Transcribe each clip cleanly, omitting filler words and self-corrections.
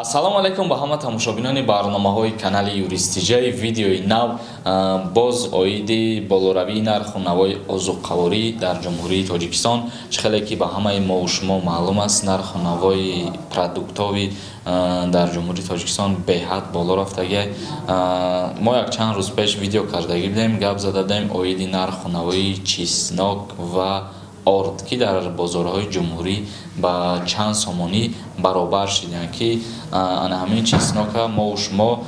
Ассалому алайкум ба ҳама тамошобинони барномаҳои канали Юристиҷай. Видеои нав боз оиди болоравии нарху навои озуқаворӣ дар Ҷумҳурии Тоҷикистон. Чӣ хеле ки ба ҳамаи мову шумо маълум аст, нарху навои продуктови дар Ҷумҳурии Тоҷикистон беҳад боло рафтагиай. Мо якчанд рӯз пеш видео кардагӣ будем, гап зада будем оиди нарху навои чеснок ва орд, ки дар бозорҳои ҷумҳурӣ ба чанд сомонӣ баробар шиданд, ки ана ҳамин чеснока мову шумо,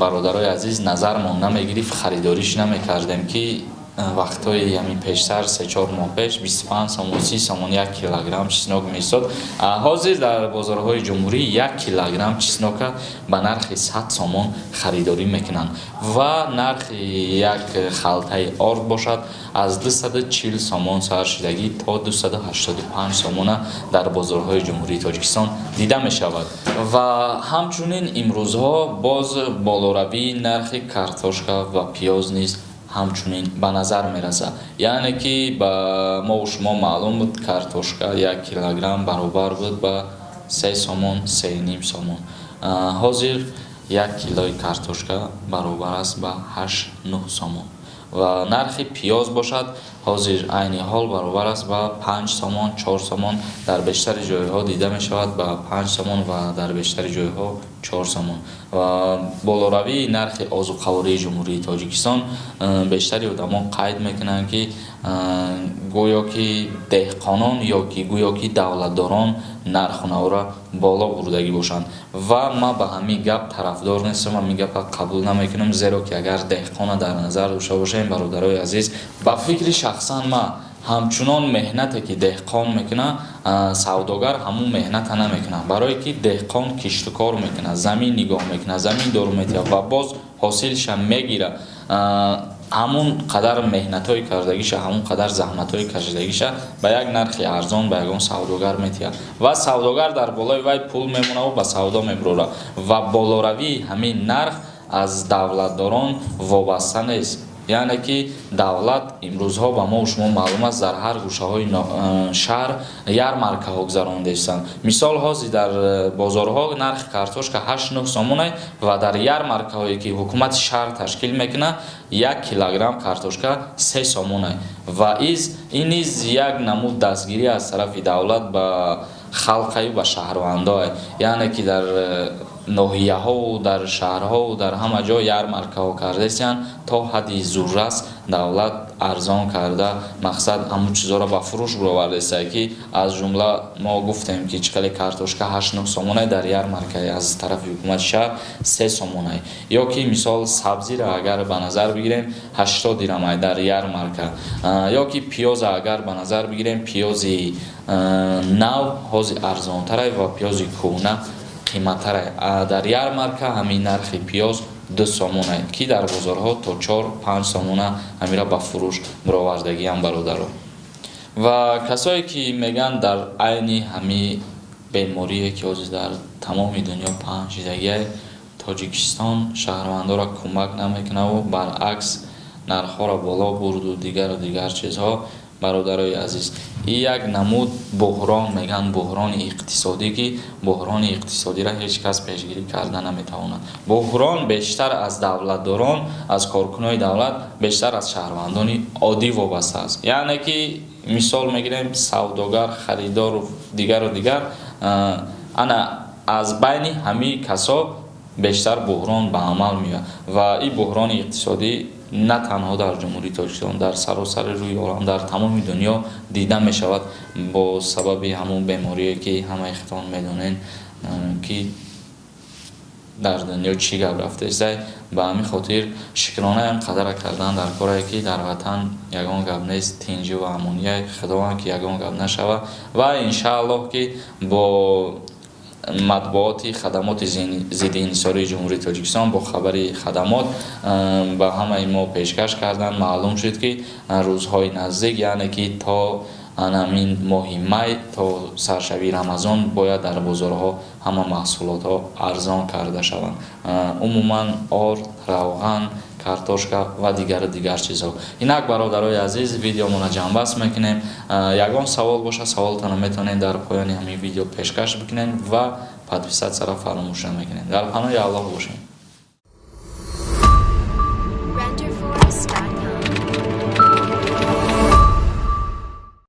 бародарои азиз, назармон намегирифт, харидориш намекардем, ки вақтҳои ҳамин пештар, 3-4 моҳ пеш, 25 сомон, 30 сомон 1 килограмм чеснок меистод. Ҳозир дар бозорҳои ҷумҳурӣ 1 килограмм чеснока ба нархи 100 сомон харидорӣ мекунанд ва нархи як халтаи орд бошад, аз 240 сомон сар шидагӣ то 285 сомона дар бозорҳои Ҷумҳурии Тоҷикистон дида мешавад. Ва ҳамчунин имрӯзҳо боз болоравии нархи картошка ва пиёз низ ҳамчунин ба назар мерасад. Яъне ки ба мову шумо маълум буд, картошка 1 килограмм баробар буд ба 3 сомон, 3,5 сомон. Ҳозир 1 килои картошка баробар аст ба 8-9 сомон ва нархи пиёз бошад, ҳозир айни ҳол баробар аст ба 5 сомон, 4 сомон. Дар бештари ҷойҳо дида мешавад ба 5 сомон ва дар бештари ҷойҳо 4 сомон. Ва болоравии нархи озуқавории Ҷумҳурии Тоҷикистон, бештари одамон қайд мекунанд, ки гӯё ки деҳқонон ё ки гӯё ки давлатдорон нарху наворо боло бурдагӣ бошанд. Ва ман ба ҳамин гап тарафдор нестам, ҳамин гапа қабул намекунам, зеро ки агар деҳқона дар назар дошта бошем, бародарои азиз, ба фикри шахсан ман, ҳамчунон меҳнате ки деҳқон мекунад, савдогар ҳамун меҳната намекунад, барое ки деҳқон киштукор мекунад, замин нигоҳ мекунад, замин дору метиҳад ва боз ҳосилша мегирад. Ҳамун қадар меҳнатҳои кардагиша, ҳамун қадар заҳматҳои кашидагиша ба як нархи арзон ба ягон савдогар метиҳад ва савдогар дар болои вай пул мемонаву ба савдо мебурорад. Ва болоравии ҳамин нарх аз давлатдорон вобаста нест. Яъне ки давлат имрӯзҳо, ба мо шумо маълум аст, дар ҳар гӯшаҳои шаҳр ярмаркаҳо гузаронидаистанд. Мисол, ҳозир дар бозорҳо нархи картошка 8-9 сомонай ва дар ярмаркаҳое ки ҳукумати шаҳр ташкил мекунад, 1 килограмм картошка 3 сомонай. Ва ин низ як намуд дастгирӣ аз тарафи давлат ба халқаю ба шаҳрвандое. Яъне ки дар ноҳияҳову дар шаҳрҳову дар ҳама ҷо ярмаркаҳо кардаистанд, то ҳадди зуррас давлат арзон карда, мақсад, ҳамун чизҳоро ба фурӯш баровардаиста, ки аз ҷумла мо гуфтем, ки чӣ қадр картошка 8-9 сомонай, дар ярмаркаи аз тарафи ҳукумати шаҳр 3 сомонай. Ё ки мисол, сабзиро агар ба назар бигирем, 80 дирамай дар ярмарка. Ё ки пиёза агар ба назар бигирем, пиёзи нав ҳозир арзонтарай ва пиёзи кӯҳна қиматтарай. Дар ярмарка ҳамин нархи пиёз 2 сомонай, ки дар бозорҳо то 4-5 сомона ҳамира ба фурӯш баровардагиам, бародаро. Ва касое ки мегӯянд, дар айни ҳамин беморие ки ҳозир дар тамоми дунё паҳн шидагиай, Тоҷикистон шаҳрвандоро кӯмак намекунаву баръакс нархҳоро боло бурду дигару дигар чизҳо, бародарои азиз, ин як намуд буҳрон мегӯянд, буҳрони иқтисодӣ, ки буҳрони иқтисодиро ҳеҷ кас пешгирӣ карда наметавонад. Буҳрон бештар аз давлатдорон, аз коркунони давлат, бештар аз шаҳрвандони оддӣ вобаста аст. Яъне ки мисол мегирем, савдогар, харидору дигару дигар, ана аз байни ҳамин касо бештар буҳрон ба амал меояд. Ва ин буҳрони иқтисодӣ на танҳо дар Ҷумҳурии Тоҷикистон, дар саросари рӯи олам, дар тамоми дунё дида мешавад, бо сабаби ҳамун беморие ки ҳамаи худтон медонед, ки дар дунё чӣ гап рафтаистай. Ба ҳамин хотир шукронаям қадара кардан дар корае, ки дар ватан ягон гап нест, тинҷӣ ва амония. Худованд ки ягон гап нашава. Ва иншааллоҳ, ки бо матбуоти хадамоти зидди инҳисории Ҷумҳурии Тоҷикистон, бо хабари хадамот ба ҳамаи мо пешкаш карданд, маълум шуд, ки рӯзҳои наздик, яъне ки то анамин моҳи май, то саршавии Рамазон, бояд дар бозорҳо ҳама маҳсулотҳо арзон карда шаванд, умуман орд, равған, картошка ва дигару дигар чизҳо. Инак, бародарои азиз, видеомонро ҷамъбаст мекунем. Ягон савол боша, саволтонро метавонед дар поёни ҳамин видео пешкаш бикунед ва Подписаться ро фаромӯш намекунед. Дар паноҳи Аллоҳ бошед.